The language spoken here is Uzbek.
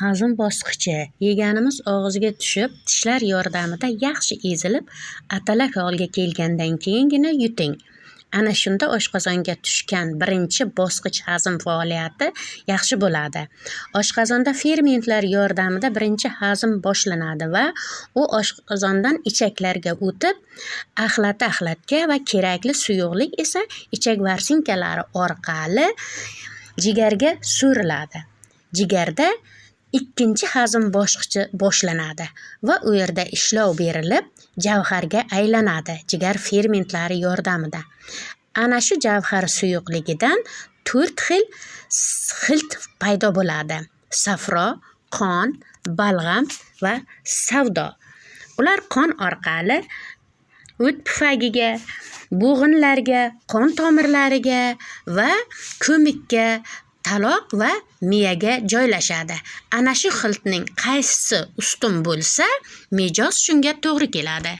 Hazm bosqichi: yeganimiz og'izga tushib, tishlar yordamida yaxshi ezilib, atalak holga kelgandan keyingina yuting. Ana shunda oshqozonga tushgan birinchi bosqich hazm faoliyati yaxshi bo'ladi. Oshqozonda fermentlar yordamida birinchi hazm boshlanadi va u oshqozondan ichaklarga o'tib, axlati axlatga va kerakli suyuqlik esa ichak vorsinkalari orqali jigarga so'riladi. Jigarda ikkinchi hazm bosqichi boshlanadi va u yerda ishlov berilib, javharga aylanadi jigar fermentlari yordamida. Ana shu javhar suyuqligidan 4 xil xilt paydo bo'ladi: safro, qon, balg'am va savdo. Ular qon orqali o't pufagiga, bo'g'inlarga, qon tomirlariga va ko'mikka, taloq va miyaga joylashadi. Ana shu xiltning qaysisi ustun bo'lsa, mijoz shunga to'g'ri keladi.